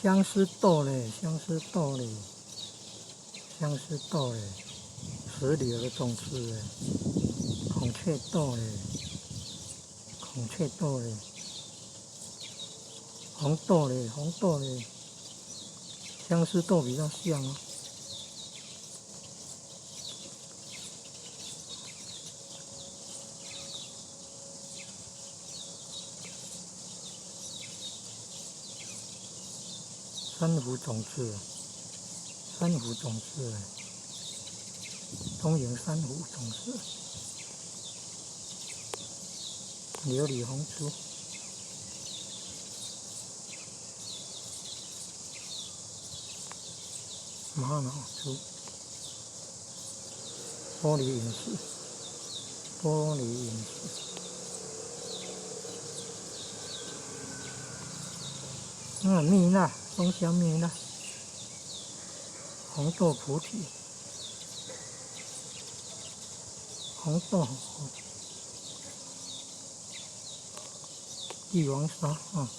相思豆嘞，相思豆嘞，相思豆嘞，石榴的種子嘞，孔雀豆嘞，孔雀豆嘞，紅豆嘞，紅豆嘞，相思豆比較像哦。珊瑚種子，珊瑚種子，東瀛珊瑚種子，琉璃紅珠，瑪瑙珠，玻璃隕石，玻璃隕石，蜜蠟。松香蜜蠟，紅豆菩提，紅豆菩提，帝王沙啊。